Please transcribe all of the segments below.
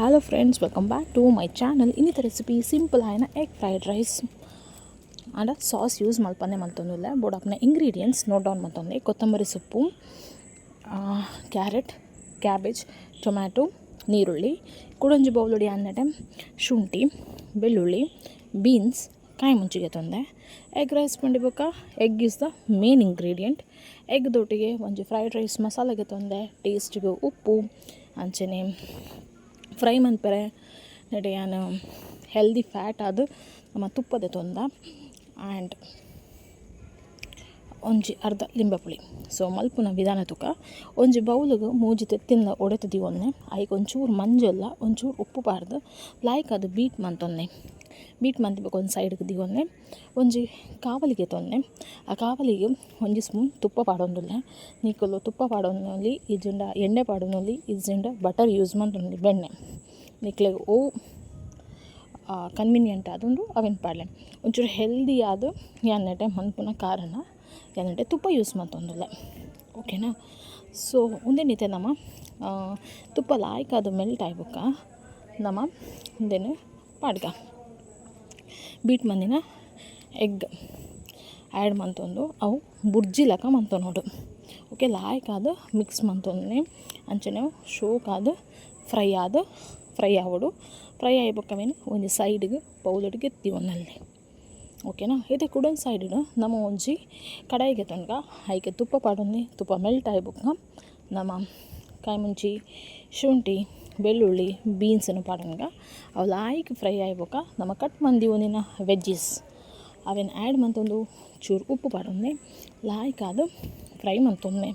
Hello friends, welcome back to my channel. ಇನ್ನಿತ recipe simple ಆಯಿನ egg fried rice. And sauce use ಮಲ್ಪಂದೆ ಮಲ್ತೊಂದುಲ್ಲೆ. ಬೋಡಾಪಿನ ingredients note down ಮಲ್ತೊಂದೆ. ಕೊತ್ತಂಬರಿ ಸೊಪ್ಪು, carrot, cabbage, tomato, ನೀರುಳ್ಳಿ. ಕುಡೊಂಜಿ ಬೌಲುಡಿ ಅನ್ನಟೆ ಶುಂಠಿ, ಬೆಳ್ಳುಳ್ಳಿ, ಬೀನ್ಸ್, ಕಾಯಿ ಮುಂಚಿಗೆ ತೊಂದೆ. ಎಗ್ ರೈಸ್ ಪಂಡಿ ಬೊಕ್ಕ egg is the main ingredient. Egg ದೊಟ್ಟಿಗೆ ಒಂಜಿ ಫ್ರೈಡ್ ರೈಸ್ ಮಸಾಲೆಗೆ ತೊಂದೆ, ಟೇಸ್ಟಿಗೆ ಉಪ್ಪು, ಅಂಚನೆ ಫ್ರೈ ಮನ್ಪೆರೆ ನೆಟೆ ಯಾನ್ ಹೆಲ್ದಿ ಫ್ಯಾಟ್ ಆದ್ ನಮ ತುಪ್ಪದ ತೊಂದ ಆ್ಯಂಡ್ ಒಂಜಿ ಅರ್ಧ ಲಿಂಬೆ ಪುಳಿ. ಸೊ ಮಲ್ಪುನ ವಿಧಾನ ತುಕ. ಒಂಜಿ ಬೌಲುಗು ಮೂಜಿ ತೆತ್ತಿನ ಒಡೆತು ದೀವೊನ್ನೆ. ಐಕ್ ಒಂಚೂರು ಮಂಜೊಲ್ಲ, ಒಂಚೂರು ಉಪ್ಪು ಪಾಡ್ದು ಲಾಯ್ಕ್ ಅದು ಬೀಟ್ ಮಂತೊನ್ನೆ. ಬೀಟ್ ಮಂತಿ ಬೊಕ ಒಂಜಿ ಸೈಡ್ಗೆ ದೀವೊನ್ನೆ. ಒಂಜಿ ಕಾವಲಿಗೆ ತೊನ್ನೆ. ಆ ಕಾವಲಿಗೆ ಒಂಜಿ ಸ್ಪೂನ್ ತುಪ್ಪ ಪಾಡೊಂದುಲ್ಲೆ. ನಿಕುಲು ತುಪ್ಪ ಪಾಡೊನೊಲಿ, ಇಜ್ಜಿಂಡ ಎಣ್ಣೆ ಪಾಡೊನೊಲಿ, ಇಜ್ಜಿಂಡ ಬಟರ್ ಯೂಸ್ ಮಂತೊನೊಲಿ, ಬೆಣ್ಣೆ. ನಿಕ್ಲೆಗ್ ಒವು ಕನ್ವೀನಿಯಂಟ್ ಆದುಂಡು ಅವೆನ್ ಪಾಡ್ಲೆ. ಒಂಚೂರು ಹೆಲ್ದಿ ಆದ್ ಯಾನ್ ನೆಟೆ ಮನ್ಪುನ ಕಾರಣ ಯಾನ್ ನೆಟೆ ತುಪ್ಪ ಯೂಸ್ ಮಂತೊಂದುಲ್ಲೆ, ಓಕೆನಾ? ಸೊ ಉಂದೆನ್ ಇತ್ತೆ ನಮ ತುಪ್ಪ ಲಾಯ್ಕ್ ಅದು ಮೆಲ್ಟ್ ಆಯಿ ಬೊಕ್ಕ ನಮ ಉಂದೆನ್ ಪಾಡ್ಗ. ಬೀಟ್ ಮಂದಿನ ಎಗ್ ಆ್ಯಡ್ ಮಂತೊಂದು ಅವು ಬುರ್ಜಿ ಲೆಕ್ಕ ಮಂತೊನೊಡು. ಓಕೆ, ಲಾಯ್ಕ್ ಆದ್ ಮಿಕ್ಸ್ ಮಂತೊಂದು ಅಂಚನೆ ಶೋಕಾದ್ ಫ್ರೈ ಆದ್ ಫ್ರೈ ಆವೊಡು. ಫ್ರೈ ಆಯಿ ಬೊಕ್ಕ ಅವೆನ್ ಒಂಜಿ ಸೈಡ್ಗ್ ಬೌಲುಡು ದೀವೊನೊಲಿ, ಓಕೆನಾ? ಇತ್ತೆ ಕುಡೊಂಜಿ ಸೈಡ್ಡ್ ನಮ ಒಂಜಿ ಕಡಾಯಿ ಗೆತೊನ್ಗ. ಐಕ್ ತುಪ್ಪ ಪಾಡೊಂದು, ತುಪ್ಪ ಮೆಲ್ಟ್ ಆಯಿ ಬೊಕ್ಕ ನಮ ಕಾಯಿ ಮುಂಚಿ, ಶುಂಠಿ, ಬೆಳ್ಳುಳ್ಳಿ, ಬೀನ್ಸನ್ನು ಪಾಡೊನ್ಗ. ಅವು ಲಾಯ್ಕ್ ಫ್ರೈ ಆಯಿ ಬೊಕ್ಕ ನಮ ಕಟ್ ಮಂದಿವೊಂದಿನ ವೆಜ್ಜೀಸ್ ಅವೆನ್ ಆ್ಯಡ್ ಮಂತೊಂದು, ಚೂರು ಉಪ್ಪು ಪಾಡೊಂದೆ ಲಾಯ್ಕ್ ಆದ್ ಫ್ರೈ ಮಂತೊನ್ನೆ.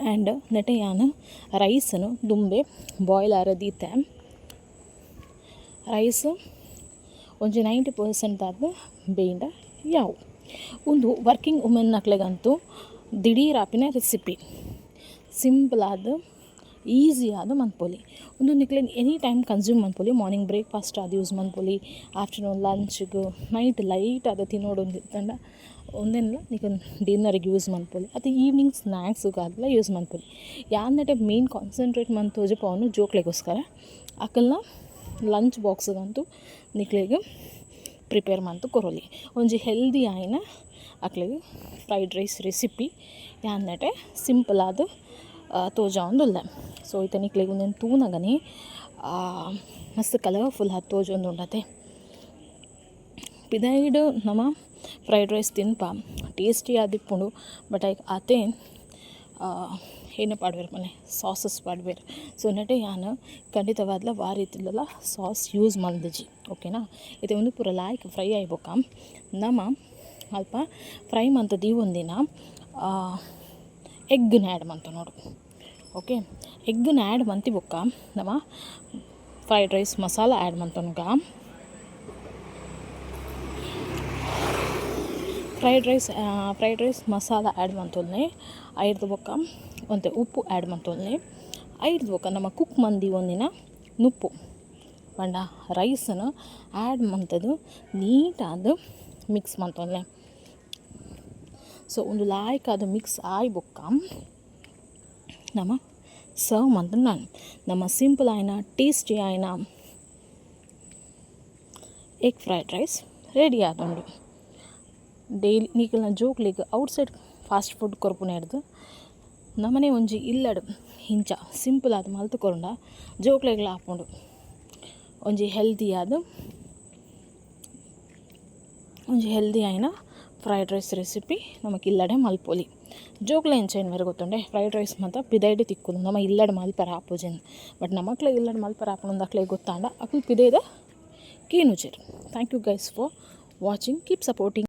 ಆ್ಯಂಡ್ ನೆಟೆ ಯಾನ್ ರೈಸನ್ನು ದುಂಬೆ ಬಾಯ್ಲ್ ಆರೆ ದೀತೆ. ರೈಸ್ ಒಂಜಿ 90% ಆದ್ ಬೇಂಡ ಯಾವು. ಉಂದು ವರ್ಕಿಂಗ್ ವುಮೆನ್ ನಕ್ಲೆಗಂತೂ ದಿಢೀರ್ ಆಪಿನ ರೆಸಿಪಿ. ಸಿಂಪಲ್ ಆದ್, ಈಸಿ ಆದ್ ಮನ್ಪೊಲಿ. ಉಂದು ನಿಕ್ಲೆಗ್ any time consume ಮನ್ಪೊಲಿ. Morning breakfast ಆದ್ ಯೂಸ್ ಮನ್ಪೊಲಿ, ಆಫ್ಟರ್ನೂನ್ ಲಂಚ್ಗ್, ನೈಟ್ ಲೈಟ್ ಆದ್ ತಿನ್ನೊಡು ಇತ್ತಂಡ ಉಂದೆನ್ಲ ನಿಕುಲು ಡಿನ್ನರ್ಗೆ ಯೂಸ್ ಮನ್ಪೊಲಿ ಅತ್ತ್ ಈವ್ನಿಂಗ್ ಸ್ನ್ಯಾಕ್ಸ್ಗಾದ್ಲ ಯೂಸ್ ಮನ್ಪೊಲಿ. ಯಾನ್ ನೆಟೆ ಮೇನ್ ಕಾನ್ಸಂಟ್ರೇಟ್ ಮಂತ್ ತೋಜಪಾವುನು ಜೋಕ್ಲೆಗೋಸ್ಕರ. ಅಕಲ್ನ ಲಂಚ್ ಬಾಕ್ಸ್ಗಂತೂ ನಿಕ್ಲೆಗ್ ಪ್ರಿಪೇರ್ ಮಂತ್ ಕೊರೊಲಿ. ಒಂಜಿ ಹೆಲ್ದಿ ಆಯಿನ ಅಕ್ಲೆಗ್ fried rice recipe ಯಾನ್ ನೆಟೆ ಸಿಂಪಲ್ ಆದ್ ತೋಜಾವೊಂದುಲ್ಲೆ. ಸೊ ಇತ್ತೆ ನಿಕ್ಲೆಗ್ ಉಂದೆನ್ ತೂನಗನೆ ಮಸ್ತ್ ಕಲರ್ಫುಲ್ ಆದ್ ತೋಜೊಂದುಂಡತೆ. ಪಿದಾಯಿಡ್ ನಮ ಫ್ರೈಡ್ ರೈಸ್ ತಿನ್ಪ, ಟೇಸ್ಟಿ ಆದಿಪ್ಪುಂಡು. ಬಟ್ ಐಕ್ ಆತೆ ಎಣ್ಣೆ ಪಾಡುವೆರ್ ಪನ್ಲೆ, ಸಾಸಸ್ ಪಾಡುವೆರ್. ಸೊ ನೆಟೆ ಯಾನ್ ಖಂಡಿತವಾದ್ಲ ವಾ ರೀತಿಲಲ ಸಾಸ್ ಯೂಸ್ ಮಲ್ದಿಜಿ, ಓಕೆನಾ? ಇತ್ತೆ ಉಂದು ಪೂರ ಲಾಯ್ಕ್ ಫ್ರೈ ಆಯಿ ಬೊಕ್ಕ ನಮ ಅಲ್ಪ ಫ್ರೈ ಮಂತ್ ದೀವೊಂದಿನ ಎಗ್ನ್ ಆ್ಯಡ್ ಮಂತೊನೊಡು. ಓಕೆ, ಎಗ್ನ್ ಆ್ಯಡ್ ಮಂತಿ ಬೊಕ್ಕ ನಮ fried rice masala add ಮಂತೊನ್ಗ. Fried rice masala add ಮಂತೊನ್ಲೆ. ಐರ್ದ್ ಬೊಕ್ಕ ಒಂತೆ ಉಪ್ಪು ಆ್ಯಡ್ ಮಂತೊನ್ಲೆ. ಐರ್ದ್ ಬೊಕ್ಕ ನಮ ಕುಕ್ ಮಂದಿ ಒಂದಿನ ನುಪ್ಪು ಪಂಡ ರೈಸ್ನ್ ಆ್ಯಡ್ ಮಂತುದು ನೀಟಾದ್ ಮಿಕ್ಸ್ ಮಂತೊನ್ಲೆ. ಸೊ ಉಂದು ಲಾಯ್ಕಾದ್ ಮಿಕ್ಸ್ ಆಯಿ ಬೊಕ್ಕ ನಮ ಸರ್ವ್ ಮಂತುಂಡು. ನಮ್ಮ ಸಿಂಪಲ್ ಆಯಿನ, ಟೇಸ್ಟಿ ಆಯಿನ egg fried rice ready ಆತುಂಡು. ಡೈಲಿ ನಿಕಲ್ನ ಜೋಕ್ಲೆಗ್ outside fast food ಕೊರ್ಪುನೆಡ್ದ್ ನಮನೆ ಒಂಜಿ ಇಲ್ಲಡ್ ಇಂಚ ಸಿಂಪಲ್ ಆದ್ ಮಲ್ತ್ ಕೊರ್ಂಡ ಜೋಕ್ಲೆಗ್ಲ ಆಪುಂಡು ಒಂಜಿ ಹೆಲ್ದಿ ಆದ್, ಒಂಜಿ ಹೆಲ್ದಿ ಆಯಿನ fried rice recipe ನಮಕ್ ಇಲ್ಲಡೆ ಮಲ್ಪೊಲಿ. ಜೋಕ್ಲೆ ಎಂಚ ಎನ್ನುವೆರ್ ಗೊತ್ತುಂಡೆ? ಫ್ರೈಡ್ ರೈಸ್ ಮಾತ ಪಿದಯ್ಡೆ ತಿಕ್ಕುನು, ನಮ ಇಲ್ಲಡ್ ಮಲ್ಪೆರೆ ಆಪುಜಿ. ಬಟ್ ನಮಕ್ಲೆ ಇಲ್ಲಡ್ ಮಲ್ಪೆರೆ ಆಪುಂಡು ಅಕ್ಲೆಗ್ ಗೊತ್ತಾಂಡ ಅಕುಲು ಪಿದಯ್ದ ಕೇನುಜೆರ್. Thank you guys for watching, keep supporting.